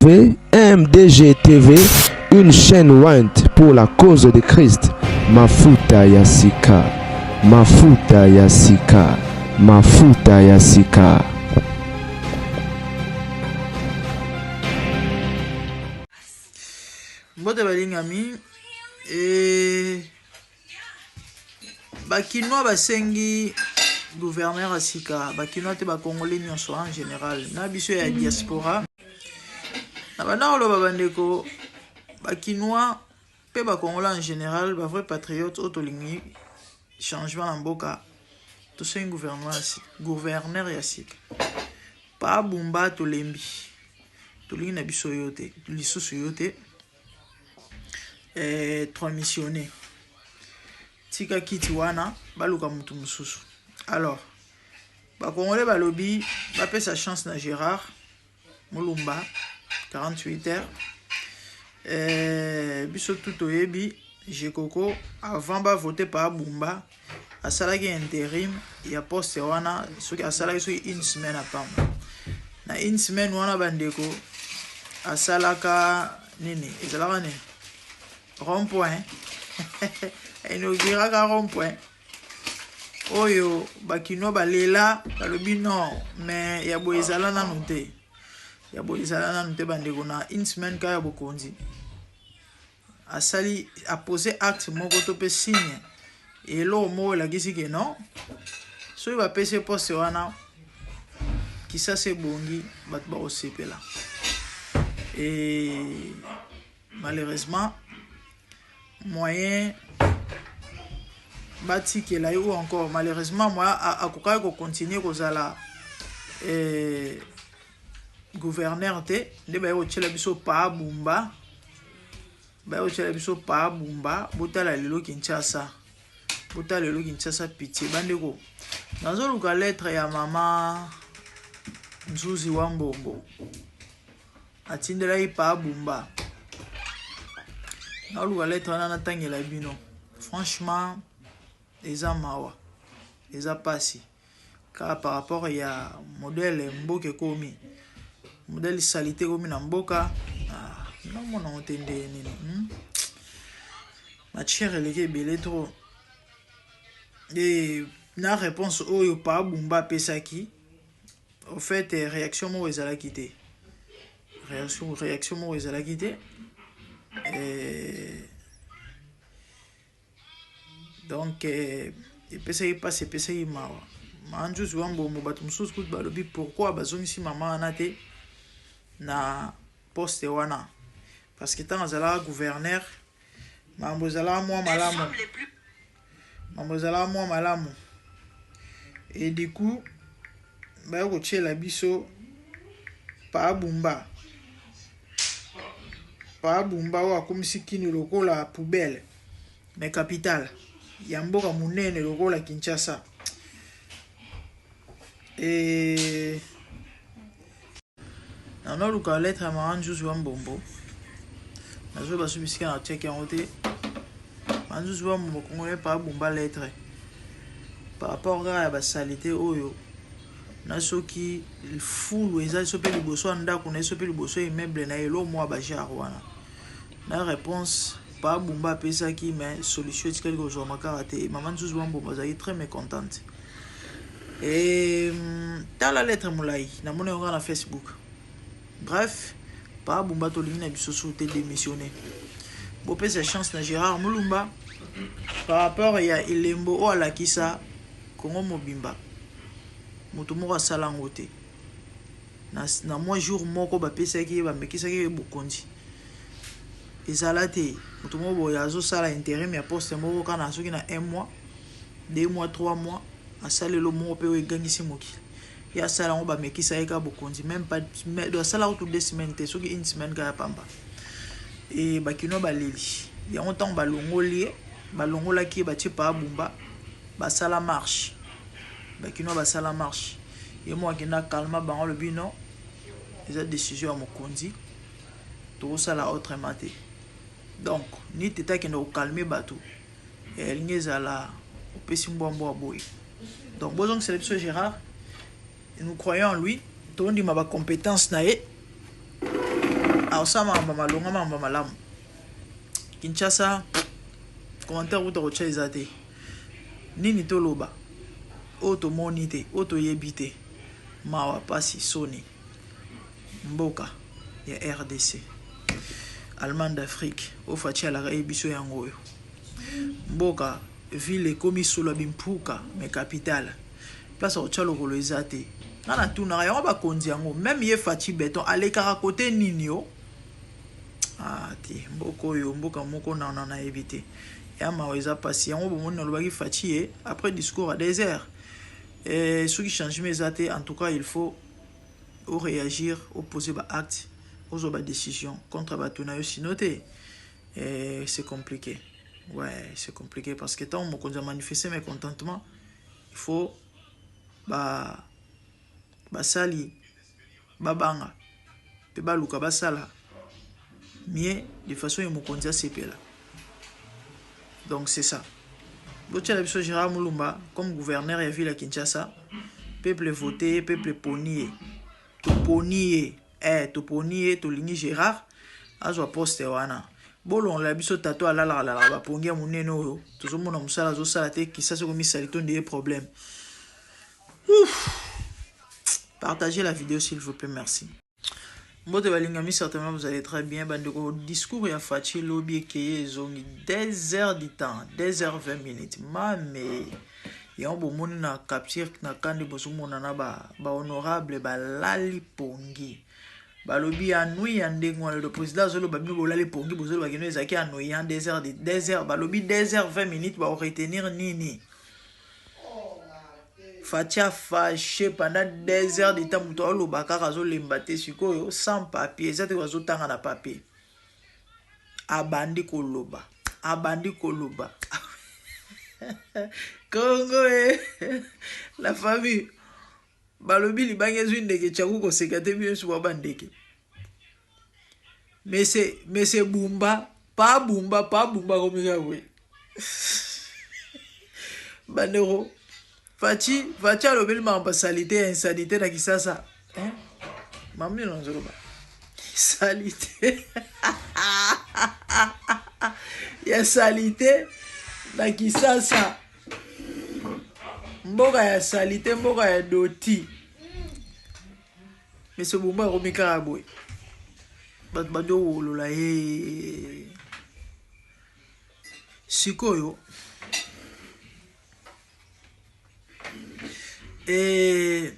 MDG TV, une chaîne ointe pour la cause de Christ. Mafuta ya sika, mafuta ya sika, mafuta ya sika. Mbote balingami e Ba kinois basengi gouverneur ya sika, ba kinois te ba congolais nyonso en general na biso ya diaspora. Na banda koloba bandeko ba kinois mpe ba congolais en general, ba vrai patriote oyo tolingi changement na mboka, tosengi gouvernement ya sika, gouverneur ya sika. Pa Bumba tolembi, tolingi na biso yo te, lisusu yo te. Eh, trois missionne tika kiti wana baluka mutu mosusu. Alors bakongole balobi bapesa chance na Gérard Mulumba 48 heures. Eh, biso tu toyebi Jekoko avant bavote pa Bumba asalaki interim ya poste wana, soki asalaki soki une semaine apamba na une semaine wana bandeko asalaka nini, ezalaka nini, rond point inauguraka rond point oyo bakino balela balobi non, mais ya boye ezala nanu te, ya boye ezala nanu te bandeko. Na une semaine kaka ya bokonzi asali apose acte moko to mpe signe eloko moko elakisi ke non, soki bapesi poste wana Kisasa ebongi, bato bakosepela. E malheureusement moyen batikela ye ou encore malheureusement moyen akokaki kocontinue kozala eh, gouverneur te, nde baye kotiela biso Pa Bumba, baye kotiela biso Pa Bumba. Botala lelo Kinshasa, botala lelo Kinshasa, pitié bandeko. Nazoluka lettre ya mama Nzuzi wa Mbombo atindelaki Pa Bumba, naoluka lettre wana natangela bino. Franchement eza mawa, eza pasi kaka par rapport ya modèle mboka ekomi, modèle saleté ekomi na mboka. Ah, namona ngo te nde nini, Matière eleki ebele trop. E na réponse oyo Pa Bumba apesaki, au fait réaction moko ezalaki te, réaction moko ezalaki te. Donc epesaki mpasi, epesaki mawa. Mama Nzuzi wa Mbombo, bato mosusu kutu balobi pourquoi bazongisi mama wana te na poste wana, parce que ntango azalaka gouverneur makambo ezalaka mwa malamu, makambo ezalaka mwa malamu. Et du coup baya kotiela biso Pa Bumba, Pa Bumba oyo akomisi kini lokola poubelle, mais capitale ya mboka monene lokola Kinshasa. E nanoluka lettre ya mama Nzuzi wa Mbombo, nazoyeba so bisika na tiaki yango te. Mama Nzuzi wa Mbombo congolais Pa Bumba lettre par rapport kaka ya basaleté oyo na soki fulu eza so mpe liboso ya ndako na ye so mpe liboso ya immeuble na ye, elo mwa bajare wana. Na réponse Pa Bumba apesaki, mais solution etikali kozwama kaka te. Mama Nzuzi wa Mbombo azalaki très mécontente. E tala lettre molai namoni yango kaka na Facebook. Bref, Pa Bumba tolingi na biso su te, démissionner, bopesa chance na Gérard Mulumba par rapport ya elembo oyo alakisa Kongo mobimba. Moto moko asala yango te na mwa jour moko bapesaki ye, bamekisaki ye bokonzi. Ezala te moto moko boye azosala intérim ya poste moko kaka na soki na 1 mois, 2 mois, 3 mois, asali elo moko mpe oyo egangisi mokili. Ye asala yango, bamekisa ye kaka bokonzi même pas, asala kutu 2 semaines te, soki une semaine kaka ya pamba. E bakinois baleli yango. Ntango balongoli ye, balongolaki ye, batie Pa Bumba, basala marche, bakinois basala marche. Ye moko akenda calma bango, alobi non, eza décision ya mokonzi, tokosala autrement te. Donc ni tete akende kocalmer bato, elingi ezala opesi mbwa boye. Donc bozongisela biso Gérard, nous croyons en lui, tondima bacompétence na ye. Akosala makambo ya malonga, makambo ya malamu. Kinshasa, commentaire kuta kotya eza te. Nini toloba? Oyo tomoni te, oyo toyebi te. Mawa, pasi, soni. Mboka ya RDC. Allemagne d'Afrique, oyo Fatshi alaka ye biso yango oyo. Mboka ville ekomi solo ya bimpuka, mais capitale. Place ya kotya lokolo eza te. Nga natunaka yango bakonzi yango, meme ye Fatshi Beton alekaka kote nini yo? Ah te, mboka oyo mboka moko na nayebi te. Ya mawa eza pasi. Yango bomoni nalobaki Fatshi ye après discours à 2 heures. Et soki changement eza te, en tout cas il faut réagir, poser ba acte, ozwa ba décision contre bato na yo, sinon te c'est compliqué. Ouais, c'est compliqué parce que tant mokonzi a manifesté mécontentement, il faut ba basali babanga pe baluka basala mieux de façon ya mokonzi asepela. Donc c'est ça. Botiala biso Gérard Mulumba comme gouverneur ya ville ya Kinshasa. Peuple voté, peuple poni. Toponi ye, toponi ye, tolingi Gérard azwa poste wana. Bolongola biso tato alalaka lalaka bapongi ya monene oyo tozomona mosala azosala te. Kinshasa ekomisali to nde ye problème. Ouf. Partagez la vidéo s'il vous plaît, merci. Mbote balingami, certainement vous allez très bien. Bandeko, discours ya Fatshi lobi ekeye ezongi 2 heures du temps, 2 heures 20 minutes. Mame, yango bomoni na capture na kande bozomona na ba honorable balali pongi. Balobi ennui ya ndenge wana, le président azoloba bino bolali pongi, bozoloba kino ezalaki ennui ya 2 heures, 2 heures, balobi 2 heures 20 minutes ba retenir nini? Fatshi a fâché pendant 2 heures de temps, moto aloba kaka azolemba te. Sikoyo sans papier, eza te bazotanga na papier. Abandi koloba, abandi koloba. Congo la famille, balobi libangi ezwi ndeke tyaku koseka te, bino nyonso bwa bandeke. Mais c'est Bumba, pas Bumba, pas Bumba komika boye. Bandeko, Fatshi, Fatshi alobeli makambo ya saleté, ya insanité na Kinshasa. Hein? Mami nazoloba. Saleté. Ya saleté na Kinshasa. Mboka ya saleté, mboka ya doti. Mais Bumba akomi kaka boye. Bato bandi owolola ye. Sikoyo et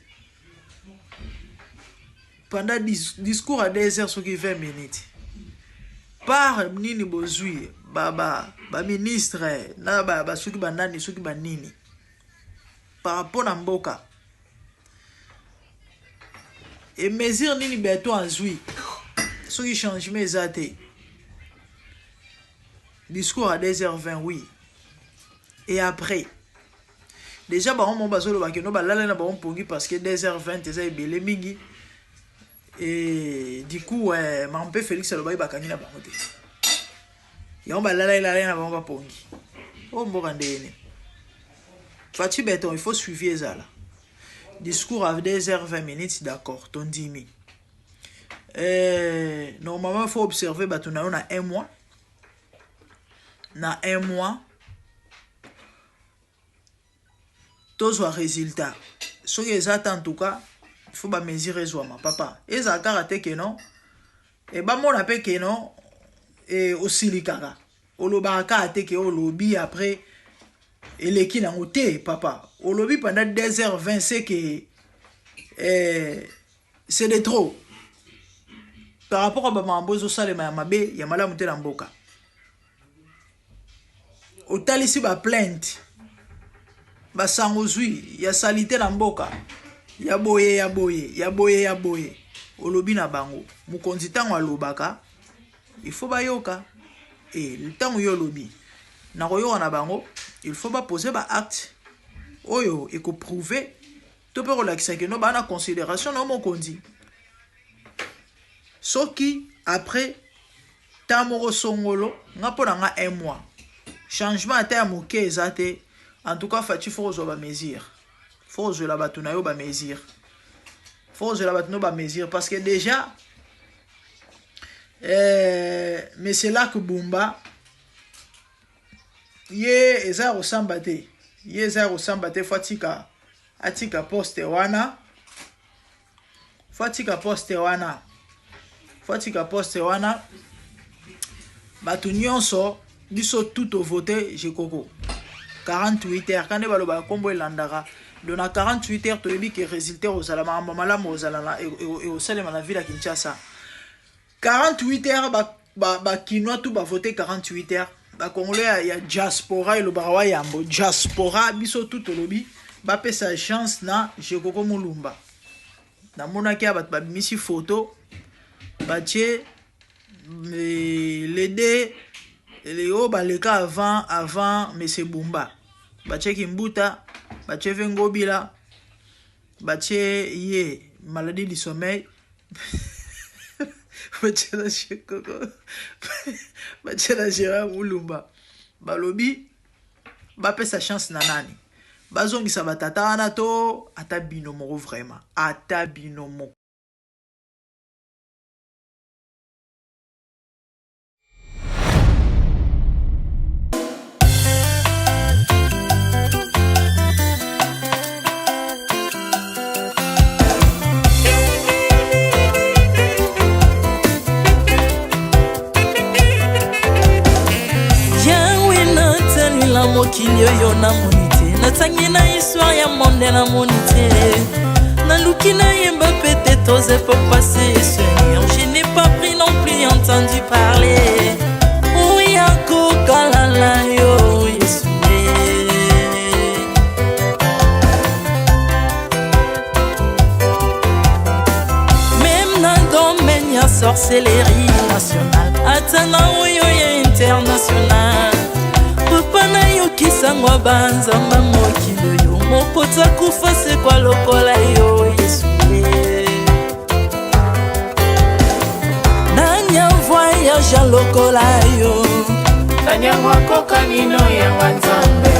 pendant discours à 2 heures soki 20 minutes par nini bozwi ba ministre na ba soki banani soki banini par rapport na mboka et mesure nini beto azwi soki changement eza te. Discours à 2h20, oui, et après déjà bango mo bazoloba keno balala na bango mpongi parce que 2h20 eza ebele mingi. Et du coup makambo mpe Félix alobaki bakangi na bango te, yango balala elala na bango bapongi. Oyo mboka ndenge Fatshi Beton, il faut suivi ezala. Discours à 2h20 minutes, d'accord, tondimi. Normalement il faut observer bato na yo na un mois, na un mois tozwa résultat. Soki eza te, en tout cas il faut bamesure ezwama papa. Ezala kaka te ke non, e bamona mpe ke non, e osili kaka olobaka kaka te ke olobi après eleki nango te. Papa, olobi pendant 2h20, c'est que c'est de trop par rapport a bamakambo ezosalema ya mabe, ya malamu te na mboka. Otalisi baplainte, basango zwi ya saleté na mboka, ya boye, ya boye, ya boye, ya boye, olobi na bango. Mokonzi ntango alobaka, il faut bayoka. E ntango yo olobi na koyoka na bango, il faut bapose baacte oyo ekoprouve to mpe kolakisa keno baa na considération na yo mokonzi. Soki après temps moko songolo, nga mpo na nga un mois, changement ata ya moke eza te, en tout cas Fatshi, faut kozwa bamesure, faut kozwela bato na yo bamesure, faut kozwela bato na yo bamesure, parce que déjà Monsieur Lac Bumba ye eza ya kosamba te, ye eza ya kosamba te. Faut atika, atika poste wana, faut atika poste wana, faut atika poste wana. Bato nyonso, biso tout tovote Jekoko. 48 heures kande balobaka nkombo elandaka. Donc na 48 heures toyebi ke résultat ozala makambo malamu, ozala ekosalema na ville ya Kinshasa. 48 heures, bakinois tout bavote. 48 heures, bacongolais ya diaspora, elobaka wa yambo diaspora, biso tout tolobi bapesa chance na Jekoko Molumba. Namonaki ya bato babimisi photo, batie les deux oyo baleka avant monsieur Bumba, batieki Mbuta, batie ve Ngobila, batie ye maladie du sommeil, batie na Jekoko, batie na Gérard Mulumba. Balobi bapesa chance na nani? Bazongisa batata wana to ata bino moko? Vraiment, ata bino moko. Yawe, natalela mokili oyo, namoni te. Natangi na histoire ya monde, namoni te. Naluki nayemba peut-être aux époques passées, Seigneur, je n'ai pas pris non plus entendu parler oya kokalala yo, Yesu. Même na domaine ya sorcellerie nationale, ata na oyo ya international, papa, nayokisango banzamba mokili oyo moko takufa sekwa lokola yo, Yesu. Nani avoyage lokola yo? Nani yango akokani no yanga Nzambe?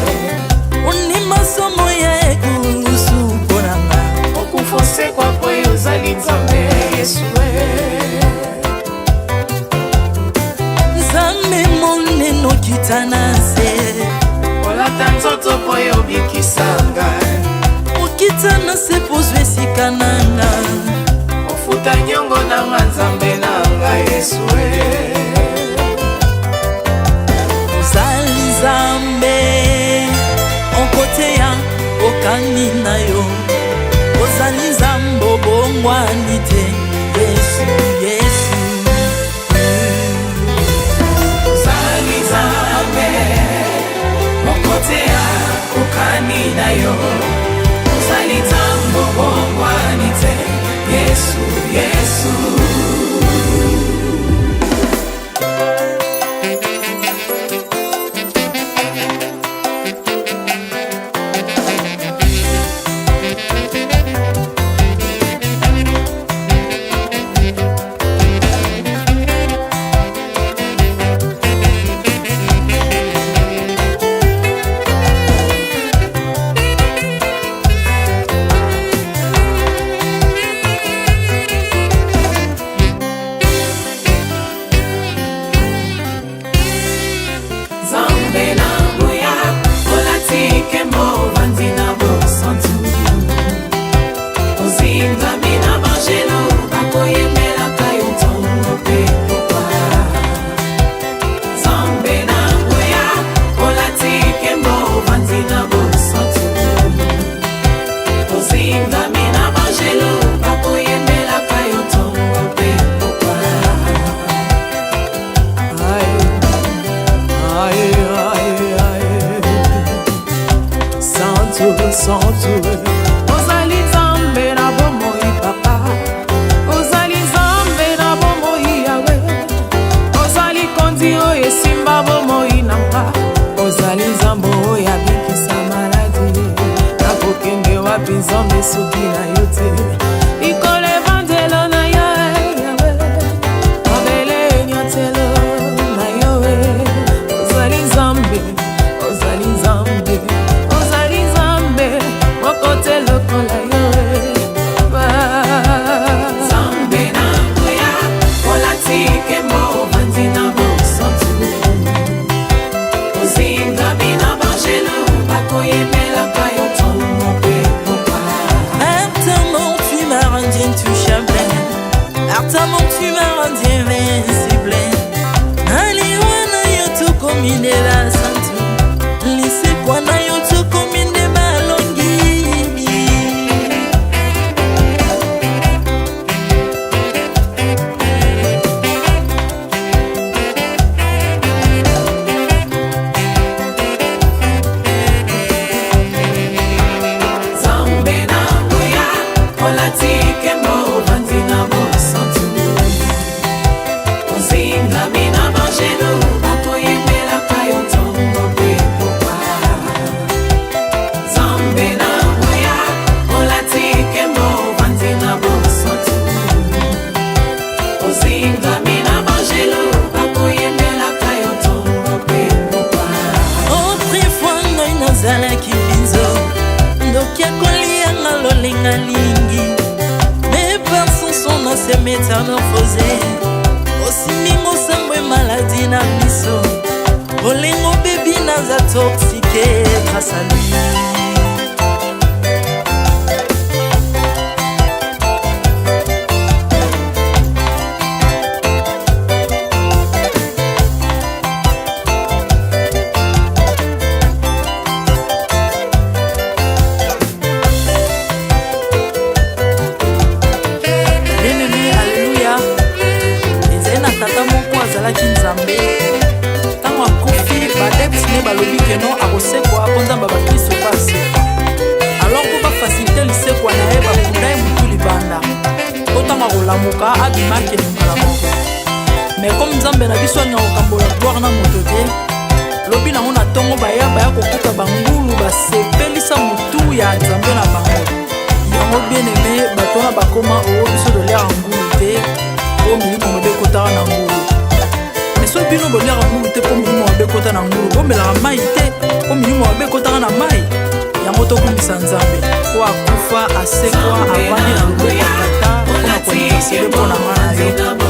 Ondima somo ya ekulusu mpo na nga. Okufa, osekwa po yo ozali Nzambe, Yesu. Nzambe monene, okita na se. Olata nzoto po yo obikisa ngai. Okita na se po ozwa esika na nga. Ofuta niongo na nga, Nzambe na ngai, Yesu. Ozali Nzambe okoteya okani na yo. Ozali Nzambe obongwani te, Yesu, Yesu. Ozali Nzambe okoteya kokani na yo. Ozali Nzambe obongwani te, Yesu, Yesu. Nzambe na nguya, olati nkembo, ovandi na bosantu. Ozingami na bangelo, bakoyembelaka yo ntongo mpe pokwa. Nzambe na nguya, olati nkembo, ovandi na bosantu. Ozingami na bangelo, bakoyembelaka yo ntongo mpe pokwa. Aïe, aïe, aïe, aïe. Santu, santu. Ozali Nzambe na bomoi, papa. Ozali Nzambe na bomoi, Yawe. Ozali kondi oyo esimba bomoi na nga. Ozali Nzambe oyo abikisa maladi. Nakokende wapi, Nzambe, soki na yo te? Likolo evandelo na yo, Yawe. Mabele enyatelo na yo. Ozali Nzambe, ozali Nzambe, ozali Nzambe moko te. ovandi invincible. Na liwa na yo tokomi nde basantu, lisekwa na yo tokomi nde balongi. Nzambe na nguya, olati nkembo, ovandi na bosantu. Ozingami na banjelu, bakoyembelaka yo ntongo mpe pokwa. Nzambe na nguya, olati nkembo, ovandi na bosantu. Ozingami na banjelu, bakoyembelaka yo ntongo mpe pokwa. Autrefois ngai nazalaki mbinzo, ndoki akolianga lolenga lingi, mais par son son na se métamorphose. Osimbi ngosambo maladi na miso, bolingo bebi naza toxique grâce à lui. Bien-aimé, alleluya. Ezali na tata moko azalaki Nzambe. Ntango akufi, baadepte ne balobi keno akosekwa mpo Nzambe ya bakristo mpe asekwa. Alors mpo bafacilite lisekwa na ye, bakunda ye motu libanda, mpo ntango akolamuka abima akende mbala moko. Mais comme Nzambe na biso alingaka kokambola gloire na moto te, lobi nango na ntongo baya baya kokuta bangulu basepelisa motu ya Nzambe na bango. Yango bien aimé, bato wana bakoma oo biso toliaka ngulu te mpo milimo mabe ekotaka na ngulu. Mais soki bino boliaka ngulu te mpo milimo mabe ekota na ngulu, bomelaka mai te mpo milimo mabe ekotaka na mai. Yango tokumbisa Nzambe po akufa, asekwa, avandi na loboko ya Tata mpona kointercede mpo na nga na yo.